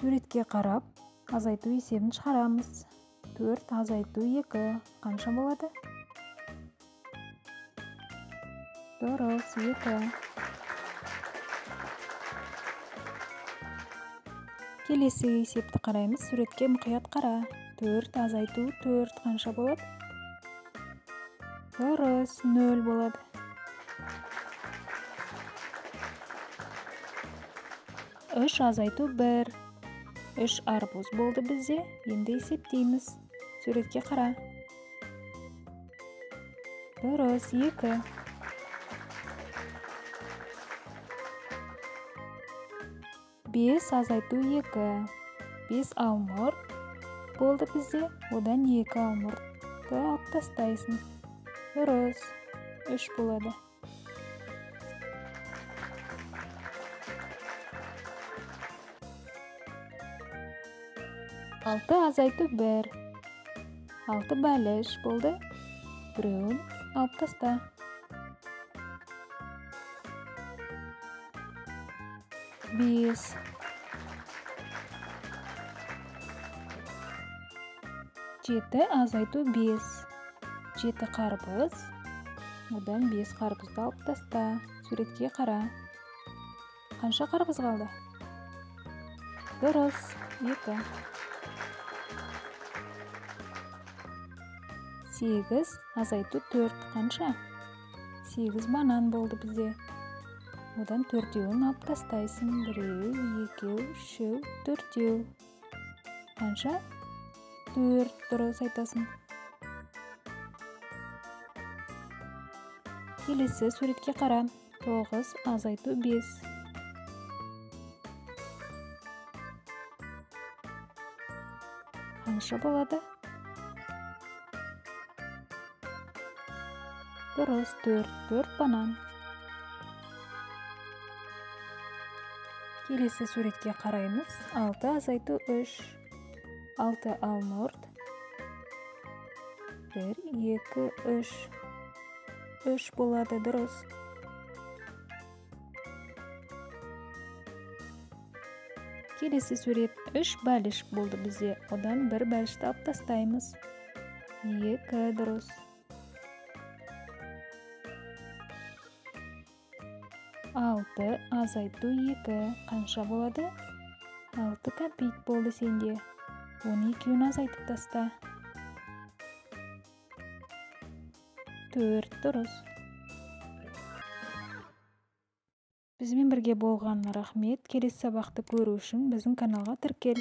Суретке қарап, азайту есебін шығарамыз. 4 азайту 2 қанша болады? Дұрыс, 2. Келесі есепті қараймыз. Суретке мұқият қара. 4 азайту 4 қанша болады? Дұрыс, 0 болады. 3 азайту 1. 3 арбуз болды бізде. Енді есептейміз. Суретке қара. Дұрыс, 2. 5 азайту 2. 5 алмұрт болды бізде. Одан 2 алмұртты алып тастайсың. Дұрыс, 3 болады. 6 азайту 1. 6 бәліш болды. Біреуін алып таста. 5. 7 азайту 5. 7 қарбыз. Одан 5 қарбызды алып таста. Суретке қара. Қанша қарбыз қалды? Дұрыс, 2. 8 азайту 4 қанша? 8 банан болды бізде. Одан 4-еуін алып тастайсың. 1, 2, 3, 4. Қанша? 4, дұрыс айтасың. Келесі суретке қара. 9 азайту 5. Қанша болады? Дұрыс, 4, 4 банан. Келесі суретке қараймыз. 6 азайту 3. 6 алмұрт. 1, 2, 3. 3 болады, дұрыс. Келесі сурет 3 бәліш болды бізде. Одан 1 бәлішті алып тастаймыз. 2, дұрыс. 6 азайту 2 қанша болады? 6 кәмпит болды сенде. Оны екеуін азайтып таста. 4, дұрыс. Бізбен бірге болғанына рахмет. Келесі сабақты көру үшін біздің каналға тіркел.